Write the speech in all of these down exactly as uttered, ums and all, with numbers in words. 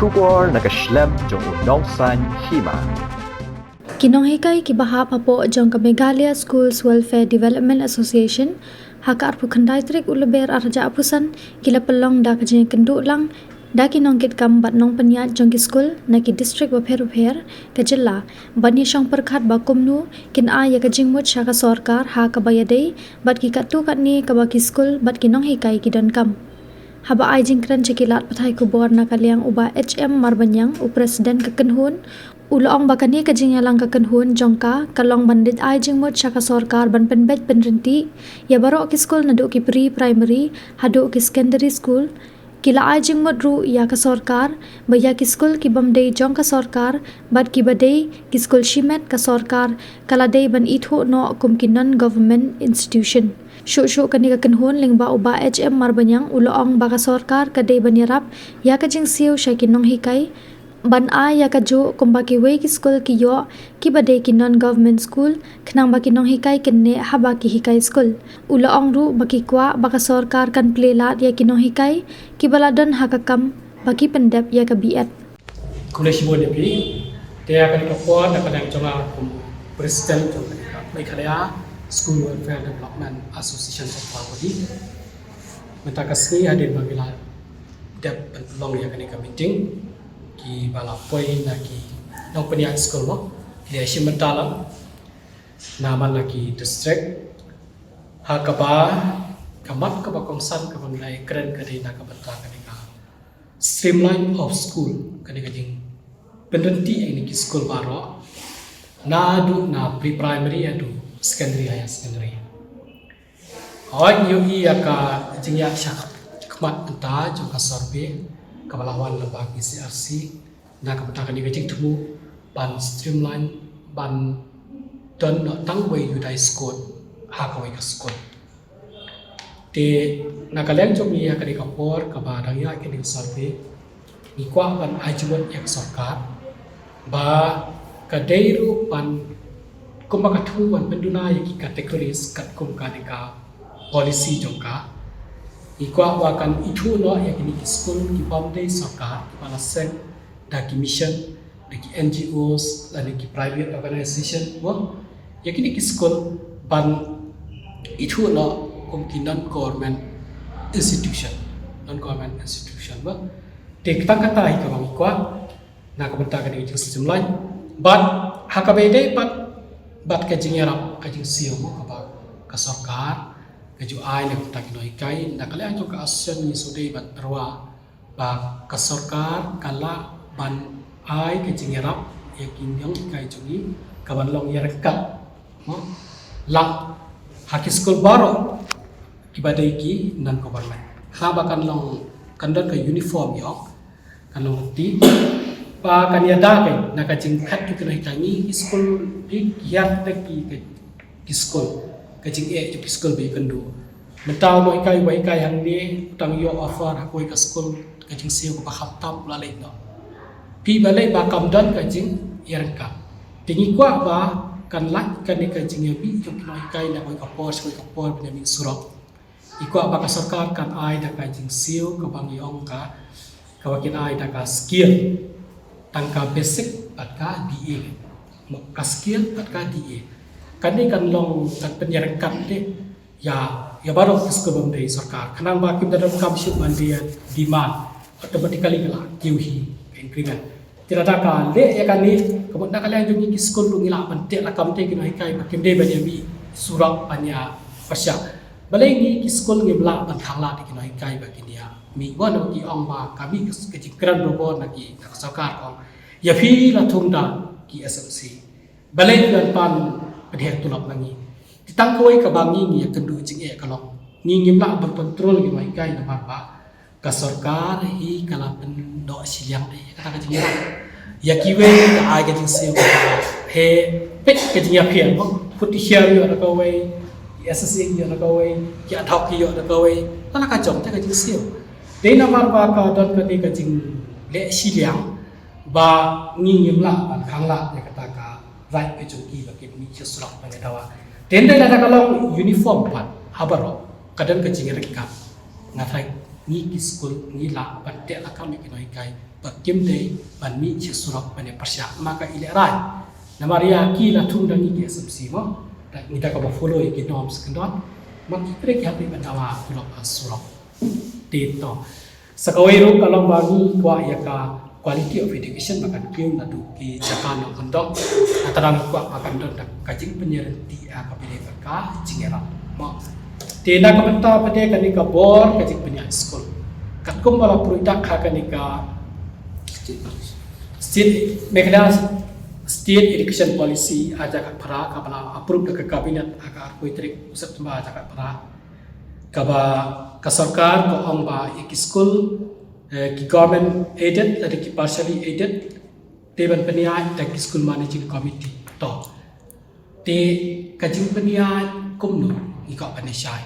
Khubor na ka shlem jong u nongsaiñ hima. Ki nonghikai kiba hap hapoh jong ka Meghalaya Schools Welfare Development Association ha ka arphew khyndai tarik u Lber arhajar arphew san ki la pynlong da ka jingkynduh lang da ki nongkitkam bad nongpynïaid jong ki skul na ki district bapher bapher ka jylla ban ïashong pyrkhat ba kumno kin ai ïa ka jingmut sha ka sorkar ha kaba ïadei bad ki katto katne kaba ki skul bad ki nonghikai ki donkam. Haba ai jingkren sha ki lad pathai khubor na ka liang u Bah H M Marbaniang, u President ka kynhun, u la ong ba kane ka jingïalang ka kynhun jong ka ka long ban leit ai jingmut sha ka sorkar ban pynbeit pynryntih ïa baroh ki skul naduh ki pre-primary haduh ki secondary school. Ki la ai jingmut ruh ïa ka sorkar ba ïa ki skul ki bym dei jong ka sorkar bad kiba dei ki skul shimet ka sorkar ka la dei ban ithuh noh kum ki non-government institution. Shuh shuh kane ka kynhun lyngba u Bah H M Marbaniang u la ong ba ka sorkar ka dei ban ïarap ïa ka jingsiew sha ki nonghikai ban ai ïa kajuh kumba kiwei ki skul ki ïoh kiba dei ki non-government school khnang ba ki nonghikai kin neh haba ki hikai skul. U la ong ruh ba ki kwah ba ka sorkar kan plie lad ïa ki nonghikai kiba la don ha ka kam ba ki pyndep ïa ka B.Ed. Khublei shibun ïa phi. Te ha kane ka por na ka liang jong nga kum President jong ka Meghalaya School Welfare Development Association of Bangladesh. Mynta ka sngi hadien ba ngi la dep pynlong ïa kane ka meeting, kiba la poi na ki nongpynïaid skul mo, ki la shim bynta lang na man la ki district. Ha kaba ka mat kaba kongsan kaba ngi la ïakren ka dei na ka bynta kane ka streamline of school, kane ka jingpynryntih ïa kine ki skul baroh naduh na pre-primary haduh secondary, higher secondary. Hooid, ngi ïohi ïa ka jingïaid shakhmat mynta jong ka survey kaba la wan lyngba ki C R C na ka bynta kane ka jingthmu ban streamline ban don noh tang wei Judai School ha kawei ka skul. Te na ka liang jong ngi ha kane ka por kaba dang ïaid kane ka survey, ngi kwah ban ai jingmut ïa ka sorkar ba ka dei ruh ban kumba ka thmu ban pynduna ïa ki categories katkum kane ka policy jong ka. Ngi kwah ba kan ithuh noh ïa kine ki skul ki bym dei sorkar kiba la seng da ki mission, da ki N G Os lane ki private organization mo. Ïa kine ki skul ban ithuh noh kum ki non-government institution, non-government institution mo. Te tang kata hi kaba ngi kwah na ka bynta kane ka jingstreamline. Bad ha kaba ïadei bad, bad ka jingïarap ka jingsiew mo kaba ka sorkar ka ju ai na ka bynta ki nonghikai, na ka liang jong ka association ngi shu dei ban tyrwa ba ka sorkar ka lah ban ai ka jingïarap ïa ki nonghikai jong ngi kaban long ïaryngkat mo, lah ha ki skul baroh kiba dei ki non-government. Khnang ba kan long, kan don ka uniform ïa, kan long lynti. Ba kan ïada ka na ka jingkhat jong ki nonghikai. Ngi ki skul, ki hiar da ki, ki, ki skul, ka jingeh jong ki skul ba ïakynduh. Mynta u nonghikai uba hikai hangne u dang ïoh offer ha kawei ka skul, ka jingsiew kaba khamtam u la leit noh. Phi balei? Ba kam don ka jingïaryngkat. Te ngi kwah ba kan lait kane ka jingïamih jong ki nonghikai na kawei ka por sha kawei ka por ban ïamih surok. Ngi kwah ba ka sorkar kan ai da ka jingsiew kaba ngi ong ka, kaba kin ai da ka skill, tang ka basic bad ka D A. Mo, ka skill bad ka D A. Kane kan long, kan pynïaryngkat te ïa, ïa baroh ki skul bym dei sorkar. Khnang ba kim da donkam shuh ban dei demand, automatically ka la kiew hi ka increment. Te lada ka leh ïa kane, ka mut na ka liang jong ngi ki skul ruh ngi lah ban teh lakam te ki nonghikai ba kim dei ban ïamih surok ban ïa pyrshah. Balei ngi ki skul ngim lah ban khanglad ïa ki nonghikai ba kin ïamih? Mo, na ki ong ba ka mih ka jingkren barabor na ki, na ka sorkar, ong ïa phi la thung da ki S M C. Balei phi ban pan pynheh tulop na ngi? Te tang kawei kaba ngi ngi ïakynduh jingeh ka long, ngi ngim lah ban control ki nonghikai namar ba ka sorkar hi ka la pyndoh shiliang de ïa kata ka jingïarap. Ïa kiwei ka ai ka jingsiew kaba heh, peit ka jingïapher mo, put ki hiar ïoh da kawei, ki S S A ïoh da kawei, ki ad hoc ïoh da kawei. Lada ka jong te ka jingsiew, dei namar ba ka don kane ka jingleh shiliang ba ngi ngim lah ban khanglad ïa kata ka right ka jong ki ba kin mih sha surok ban ïa dawa. Te hynrei lada ka long uniform pat ha baroh, ka don ka jingïaryngkat, nga tharai ngi ki skul ngi lah ban teh lakam ïa ki nonghikai ba kim dei ban mih sha surok ban ïa pyrshah ma ka i lehrain. Namar ïa ki la thung da ngi ki S M C mo. Da ngi da kaba follow ïa ki norms kyndon. Ma ki trei ki hap ban dawa surok ha surok. Te to. Sa kawei ruh ka long ba ngi kwah ïa ka quality of education ba kan kiew naduh ki jaka nongkyndong. Nangta ngi kwah ba kan don da ka jingpynïaryntih ha kaba ïadei bad ka jingïarap. Mo. Te na ka bynta pat de kane ka bor ka jingpynïaid skul. Katkum ba la pynroi dak ha kane ka State Meghalaya State Education Policy hajar khatphra kaba la approve da ka cabinet ha ka arphew tarik u September hajar khatphra. Kaba ka sorkar ka ong ba ïa ki skul, eh, ki government aided lane ki partially aided te ban pynïaid da ki school managing committee. To. Te ka jingpynïaid kumno ngi kwah ban ïa shai.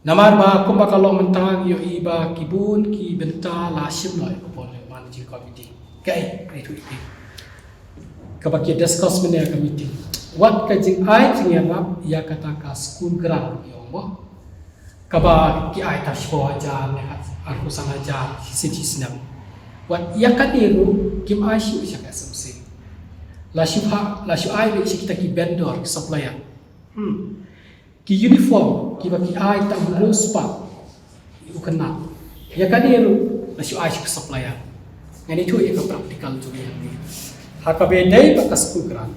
Namar ba kumba ka long mynta ngi ïohi ba ki bun ki bynta la shim noh ïa ka bor managing committee. Kaei, kaei tu iti. Kaba ki discuss mynne ka meeting. Wat ka jingai jingïarap ïa kata ka school grant ïa mo. Kaba ki ai ta shiphew hajar ne arphew san hajar shisien shisnem. Wat ïa kane ruh kim ai shuh sha ka S M C. La shu ha, la shu ai beit sha kita ki vendor, ki supplier. Hmm. Ki uniform kiba ki ai tang hynriew spah u khynnah. Ïa kane ruh la shu ai sha ka supplier. Ngan ïathuh ïa ka practical jong ngi hangne. Ha kaba ïadei bad ka school grant.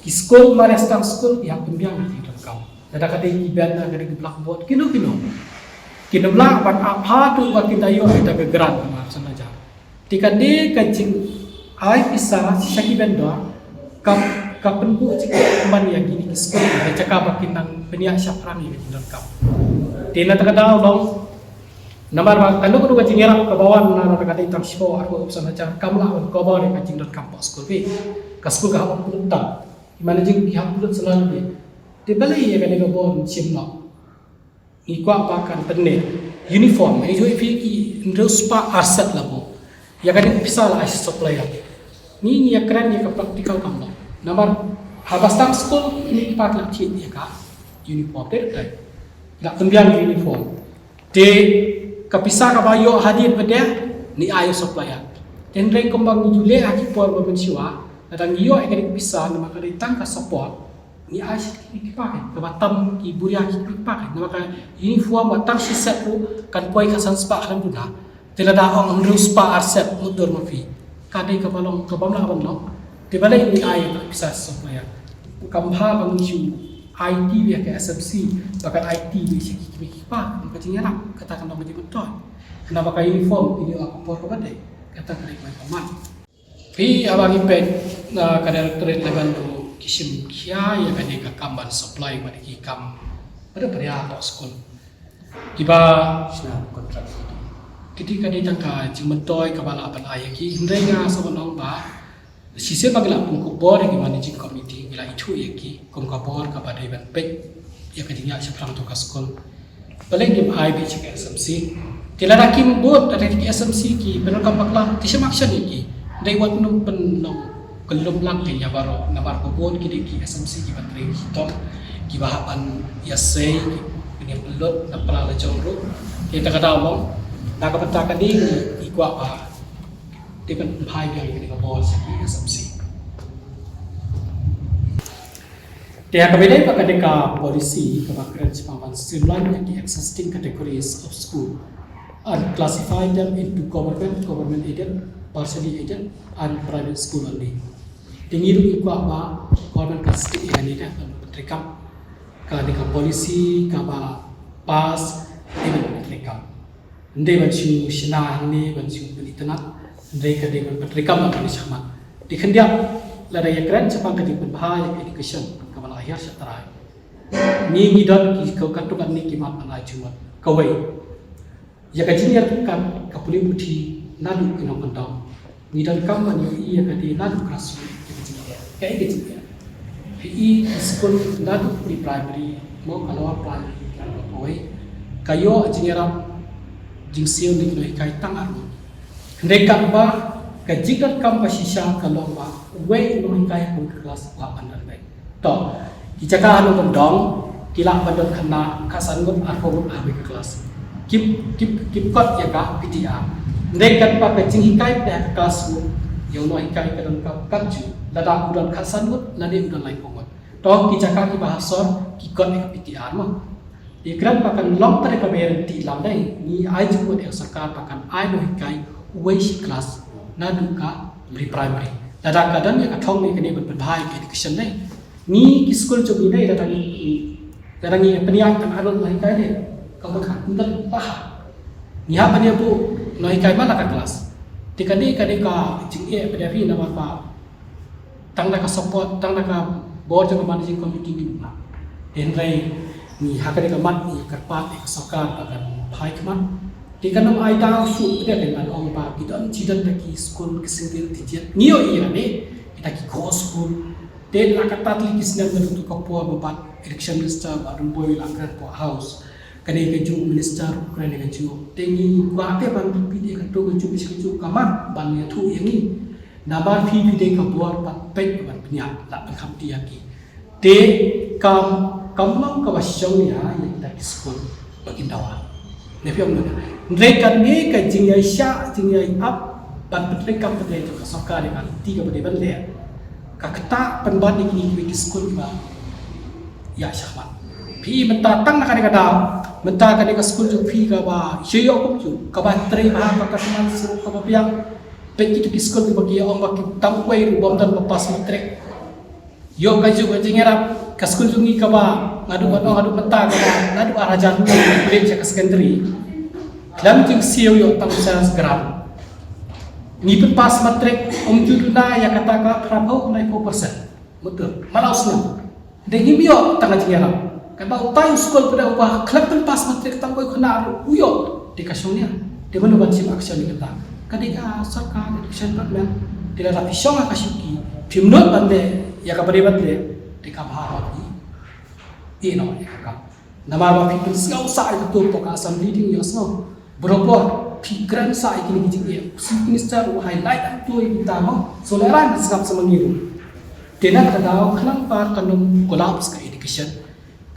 Ki skul mareh stang skul ki hap pynbiang ïa ki jingdonkam. Lada ka dei ki bena, ka dei ki blackboard, kino kino. Kin ym lah ban ap haduh ba kin da ïoh ïa ka grant kaba arphew san hajar. Te ka dei ka jingai pisa sha ki vendor ka, ka pynbuh jingkyrmen ïa kine ki skul ha ka jaka ba kin nang pynïaid shaphrang ïa ka jingdonkam. Te na kata ka daw long namar ba kano kano ka jingïarap kaba wan na kata ka dei tang shiphew arphew san hajar kam lah ban cover ïa ka jingdonkam poh skul beit. Ka skul ka hap ban pynlut tang. Ki managing ki hap pynlut shalor beit. Te balei ïa kane ka bor shim noh. Ngi kwah ba kan pynneh uniform, ngi ïohi phi ki hynriew spah ar set la buh. Ïa kane ka pisa la ai sha supplier. Ngi ngi ïakren ïa ka practical kam noh. Namar haba start skul kine ki pa ki la thied ïa ka uniform te te. Ki la pynbiang ïa ka uniform. Te ka pisa kaba ïoh hadien ba dei ngi ai sha supplier. Te hynrei kumba ngi ju leh ha ki por ba mynshuwa, lada ngi ïoh ïa kane ka pisa namar ka dei tang ka support. Ngi ai sha ki kmie ki kpa keiñ, kaba tam ki buria ki kmie ki kpa keiñ. Namar ka uniform wat tang shi set ruh kan poi khatsan spah khatsan duna. Te lada ong hynriew spah ar set mutdur ma phi. Ka dei kaba long, kaba ym lah ban long. Te balei ngi ai ïa ka pisa sha supplier. Kam bha ba ngi shu aiti ïa ka S M C, ba kan aiti ïa sha ki kmie ki kpa, ka jingïarap, kata kan long ka jingmyntoi. Namar ka uniform, kine ka por kaba dei, kata ka dei ka man. Phi haba ngi peit na ka directorate level ruh ki shim khia ïa kane ka kam ban supply bad ki kam bad bad ïa poh skul. Kiba shna contract. Kiti ka dei tang ka jingmyntoi kaba lah ban ai ïa ki hynrei nga sa ban ong ba shisien ba ngi la pynkup bor ïa ki managing committee ngi la ithuh ïa ki kum ka bor kaba dei ban peit ïa ka jingïaid shaphrang jong ka skul. Balei ngim ai beit sha ka S M C. Te lada kim bud, lada ki S M C ki pyndonkam bakla, te shim action ïa ki. Dei wat nym pynlong kyllum lang ïa baroh namar ba bun ki dei ki S M C kiba trei shitom, kiba hap ban ïasei, ki pynïap pynlut na pla la jong ruh. Te ta ka daw long na ka bynta kane ngi kwah ba te pynphai biang ïa kane ka bor sha ki S M C. Te ha kaba ïadei bad kane ka policy kaba kren shaphang ban streamline ïa ki existing categories of school and classify them into government, government aided, partially aided and private school only. Te ngi ruh ngi kwah ba government ka sdang ïa kane ka ban treikam kane ka policy kaba pass, te ban treikam. Hynrei ban shu shna hangne ban shu pynitynnad, hynrei ka dei ban pyntreikam bad ban shakhmat. Te khyndiat lada ïakren shaphang ka jingpynbha ïa ka education kaba la hiar sha trai. Ngi ngi don ki ka katto katne ki mat ban ai jingmut. Kawei, ïa ka jingïarap ka pule puthi naduh ki nongkyndong. Ngi donkam ban ïohi ïa kane naduh grassroots ïa ka jingeh. Kaei ka jingeh? Phi i ki skul naduh pre primary mo ka lower primary ka poi ka ïoh jingïarap jingsiew na ki nonghikai tang arngut. Hynrei katba ka jingdonkam ba shisha ka long ba uwei u nonghikai ha kawei ka klas u hap ban don beit. To, ki jaka ha nongkyndong ki lah ban don khynnah khatsan ngut arphew ngut ha kawei ka klas. Kip kip kip kot ïa ka P T R. Hynrei katba ka jinghikai pdeng ka classroom, ïa u nonghikai ka don ka katjuh, lada u don khatsan ngut lane u don laiphew ngut. To ki jaka kiba ha sor ki kot ïa ka P T R mo. Ïa kren ba kan long pat ïa ka P T R, ngi ai jingmut ïa ka sorkar ba kan ai nonghikai uwei shi klas naduh ka pre-primary. Lada ka don ïa ka thong ne kane ban pynbha ïa ka education ne. Ngi ki skul jong ngi ne, lada ngi lada ngi pynïaid kan arngut nonghikai ne, ka mut ka ynda paha ngi hap ban ïa buh nonghikai man la ka klas. Te kane kane ka jingeh pdeng ri namar ba tang da ka support, tang da ka bor jong ka managing committee ngi buh. Hynrei ngi ha kane ka mat ngi kyrpad ïa ka sorkar ba kan phai khmat. Te kan ym ai daw shuh pdeng ri ban ong ba ki don jidan da ki skul ki single digit. Ngi ïohi ïa ne kita ki core skul. Te la ka tat li ki snem na tu ka por ba bad Education Minister ba dum boi la kren por house. Kane ka ju minister kren ka ju. Te ngi kwah te ban repeat ïa ka tu ka ju ka ju ka mat ban ïathuh ïa ngi. Namar phi phi dei ka bor ban peit ban pynïap la ban kham ti ïa ki. Te kam kam long kaba shong ïa ïa kita ki skul ba kin dawa. Ne phi ong ne. Hynrei kane ka jingïaishah jingïai ap ban pyntrei kam pyntrei jong ka sorkar ïa ka lynti kaba dei ban leh. Ka kata pynban ïa kine ki skul ba ïa shah mat. Phi mynta tang na kane ka daw mynta kane ka skul jong phi kaba ïa ïa kum ju kaba trei ba ka ka sman su kaba biang. Peit kitu ki skul kiba ki ong ba ki tang uwei ruh bym don ba pass matric. Ïoh ka ju ka jingïarap ka skul jong ngi kaba nga duh nga duh mynta kaba nga duh ar hajar ruh ka secondary. Khlem jingsiew ïoh tang science grant. Ngi pynpass matric ym ju duna ïa kata ka phraphew khyndai phew percent. Betul. Malau snem. Dei ngim ïoh tang ka jingïarap. Kaba utai u skul pynda uba khlem pynpass matric tang boi khana ruh u ïoh. Dei ka shong ïa. Dei mano ban shim action ïa kata. Ka dei ka sorkar education department. Dei la phi shong ka shuki. Phim nud ban dei ïa ka bari ban dei. Dei ka bha ba phi. Ïa no ïa ka. Namar ba phi pynsngew sa ïa ka tur to ka Assam reading ïa sngew. Bro por phi kren sa ïa kine ki jingeh. Chief Minister u highlight ap tu ïa kita mo. So lehrain sngap sa ma ngi ruh. Te na ka daw khnang ba kan ym collapse ka education.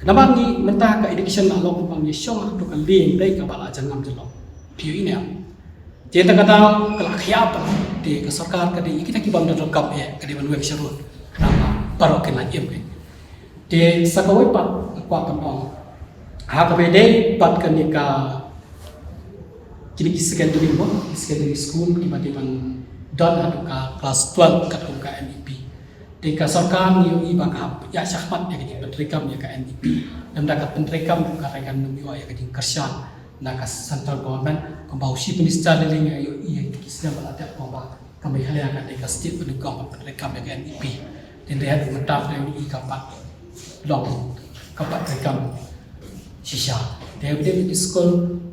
Namar ngi mynta ka education la long ba ngi shong ha tu ka lieng dei kaba la jangam jong long. Phi ïohi ne. Te na ka daw ka la khia ba te ka sorkar ka dei kita ki bym da kam eh ka dei ban weng sharud. Namar baroh kin la im ke. Te sa kawei pat nga kwah ban ong. Ha kaba dei pat kane ka kine ki secondary mo, secondary school kiba dei ban don haduh ka class twelve katkum ka N E P. Te ka sorkar ngi ïohi ba ka hap ïa shah mat ïa ka jingpyntreikam ïa ka N E P. Lymda ka pyntreikam ka rang kan ym ïoh ïa ka jingkyrshan na ka central government kumba u chief minister lei lei ngi ïohi ïa ki snem ba la dep kumba Ka Meghalaya ka dei ka state ba nyngkong ba pyntrei kam ïa ka N E P. Te hynrei haduh mynta pyntrei i ka pat long ka pat trei kam shisha. Te hynrei ki skul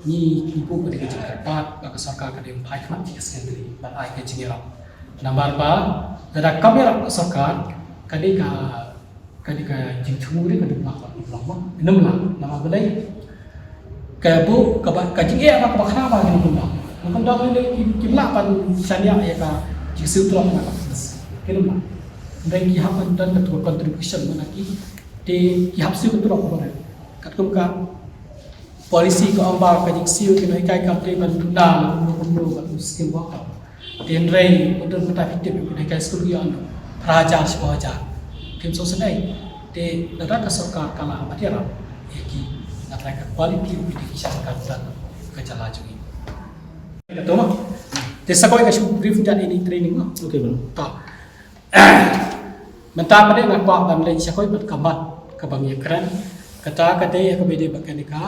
ngi ki buh ka dei ka jingkyrpad ba ka sorkar ka dei phai khmat ki secondary ban ai ka jingïarap. Namar ba lada kam ïarap ka sorkar ka dei ka Ka dei ka jingthmu dei ka dei ba ka long ba nym lah namar balei ka bu ka ba ka jingeh ba ka ba khana ba ki nym lah. Ngam dang lei kim kim lah ban shaniah ïa ka jingsiew tulop na ka business ki nym lah. Hynrei ki hap ban don ka tu contribution mana ki te ki hap siew ka tulop ba katkum ka Policy ka ong ba ka jingsiew ki nonghikai kam dei ban duna la kumno kumno bad u skilled worker. Te hynrei mynta mynta phi tip ki nonghikai skul ki ong phra hajar shiphew hajar. Kim sngewsynei. Te lada ka sorkar ka lah ban ïarap ïa ki, nga trai ka quality of education kan don ka jylla jong ngi. Ka to ma. Te sa kawei ka shu brief ïa ini training ma. Okay bro. Ta. Mynta pat nga kwah ban leit sha kawei pat ka mat kaba ngi kren. Kata ka dei ka ba dei ba kane ka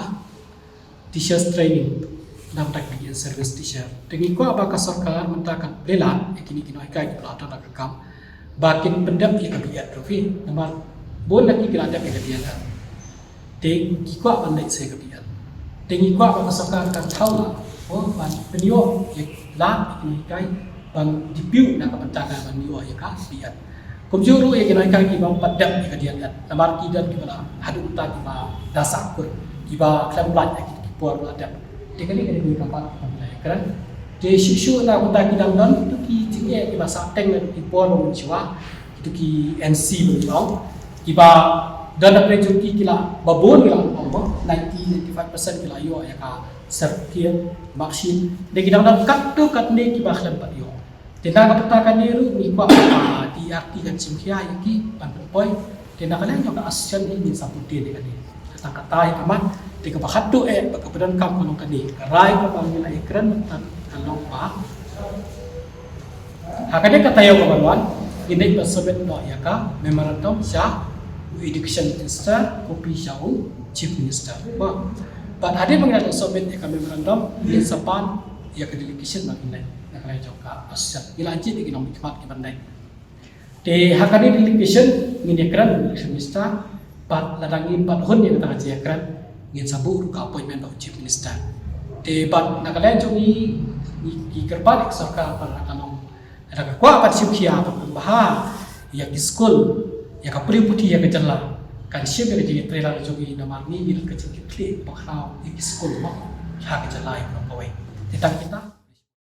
teachers training. Namar ka dei service teacher. Te ngi kwah ba ka sorkar mynta kan pynlait ïa kine ki nonghikai kiba la don ka kam ba kin pyndep ïa ka B Ed trophy. Namar bun na ki ki la dep ïa ka D Ed. Te ngi kwah ban leit sha ka B Ed. Te ngi kwah ba ka sorkar kan thaw la, oh, ban pynïoh ïa lad ïa ki nonghikai ban dei pynïoh na ka bynta ka ban ïoh ïa ka B Ed. Kumjuh ruh ïa ki nonghikai ki bym pat dep ïa ka D Ed. Namar ki don kiba la haduh mynta kiba da sah kut kiba khlem lait ïa ki por ba la dep. Te kane ka dei ka bynta kaba la ïakren. Te shuh shuh na ka bynta ki dang don tu ki jingeh kiba sah teng na ki por ba mynshuwa. Kitu ki N C ba ngi ong kiba don da pyrshah ki la ba bun ki la ong ba ninety ninety five percent ki la ïoh ïa ka certificate, marksheet, da ki dang don katto katne kiba khlem pat ïoh. Te na ka bynta kane ruh ngi kwah ba D R T kan shim khia ïa ki ban pynpoi. Te na ka liang jong ka association hi ngin sa pynti ïa kane. Tang kata hi ka mat, te kaba khatduh eh ba kaba donkam ka long kane. Ka rai kaba ngi la ïakren mynta ka long ba ha kane ka taïew kaba wan ngin dei ban submit noh ïa ka memorandum sha u Education Minister, copy sha u Chief Minister. Ba bad hadien ba ngin dei ban submit ïa ka memorandum ngin sa pan ïa ka delegation ba ngin dei na ka liang jong ka association. Ngi la jied ïa ki nongmihkhmat kiban dei. Te ha kane delegation ngin ïakren u Chief Minister bad lada ngim pat hun ïa kata ka jingïakren ngin sa buh ruh ka appointment bad u Chief Minister. Te bad na ka liang jong ngi ngi kyrpad ïa ka sorkar ba lada ka long lada ka kwah ban shim khia ban pynbha ïa ki skul ïa ka pule puthi ïa ka jylla kan shim ïa ka jingïatreilang jong ngi namar ngi ngi don ka jingkitkhlieh ba khraw ïa ki skul mo ha ka jylla ïa ka long kawei. Te tang kita.